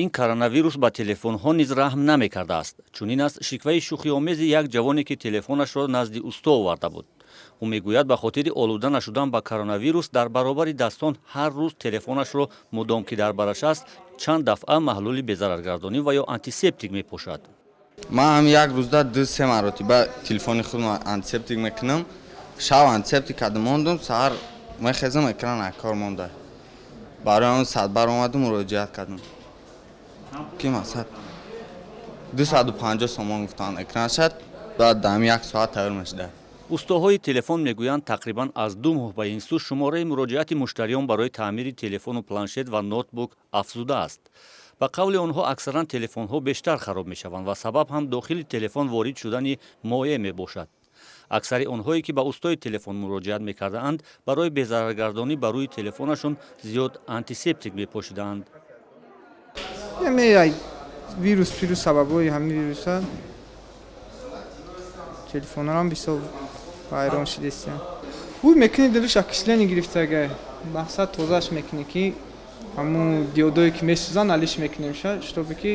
Ин коронавирус ба телефонҳо низ раҳм намекардааст. Чунин аст шикваи шӯхиомези як ҷавоне, ки телефонашро назди усто оварда буд. Ӯ мегӯяд, ба хотири олуда нашудан ба коронавирус дар баробари дастон ҳар рӯз телефонашро, мудом ки дар бараш аст, чанд дафъа маҳлули безараргардонӣ ва ё антисептик мепошад. Ман ҳам як рӯзда ду се маротиба телефони худро антисептик мекунам. Шаб антисептик карда мондум, саҳар мехезам, экран аз кор монда. Барои он Садбар омаду муроҷиат кардам, ки мақсад 250 сомон гуфтанд экран шад, баъд даҳами як соат тайёр мешуда. Устоҳои телефон мегӯянд, тақрибан аз 2 моҳ ба ин сӯ шумораи муроҷиати муштариён барои таъмири телефону планшет ва ноутбук афзудааст. Ба қавли онҳо, аксаран телефонҳо бештар хароб мешаванд ва сабаб ҳам дохили телефон ворид шудани моеъ мебошад. Аксари онҳое, ки ба устои телефон муроҷиат мекардаанд, барои безараргардонӣ ба рӯи телефонашон зиёд антисептик мепошидаанд. Вирус пирус, сабабҳои ҳамин вируса телефонҳоам бисёр вайрон шудастиян. Ҳуй мекунӣ, дилиш окисление гирифтага, мақсад тозааш мекунӣ, ки ҳамун диодое ки месӯзанд, алиш мекунем, чтобы ки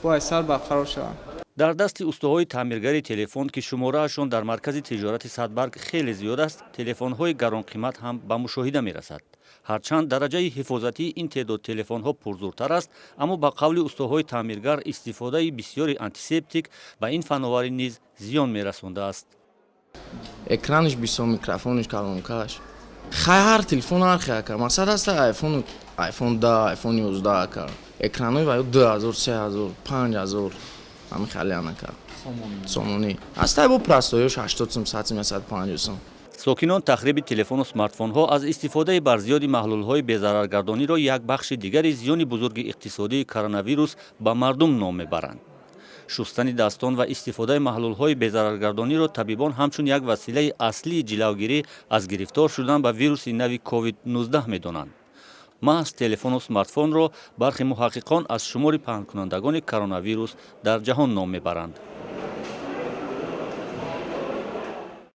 бояд сар барқарор шаванд. Дар дасти устоҳои таъмиргари телефон, ки шумораашон дар маркази тиҷорати Садбарг хеле зиёд аст, телефонҳои гаронқимат ҳам ба мушоҳида мерасад. Ҳарчанд дараҷаи ҳифозатии ин теъдод телефонҳо пурзуртар аст, аммо ба қавли устоҳои таъмиргар, истифодаи бисёри антисептик ба ин фановарӣ низ зиён мерасондааст. Экранаш бисёр, микрофонаш, колонкаш. Хай, ҳар телефон ҳар хел, ака. Мақсад аста айфон, айфон 10, айфон 11, ака, экранои ваё 2000, 3000, 5000, ҳами хеле, ака, сомонӣ аста. Бо простойош 80 сум, 100 сум, 150 сум. Сокинон тахриби телефону смартфонҳо аз истифодаи барзиёди маҳлулҳои безараргардониро як бахши дигари зиёни бузурги иқтисодии коронавирус ба мардум ном мебаранд. Шустани дастон ва истифодаи маҳлулҳои безараргардониро табибон ҳамчун як василаи аслии ҷилавгирӣ аз гирифтор шудан ба вируси нави COVID-19 медонанд. Маҳз телефону смартфонро бархе муҳаққиқон аз шумори паҳнкунандагони коронавирус дар ҷаҳон ном мебаранд.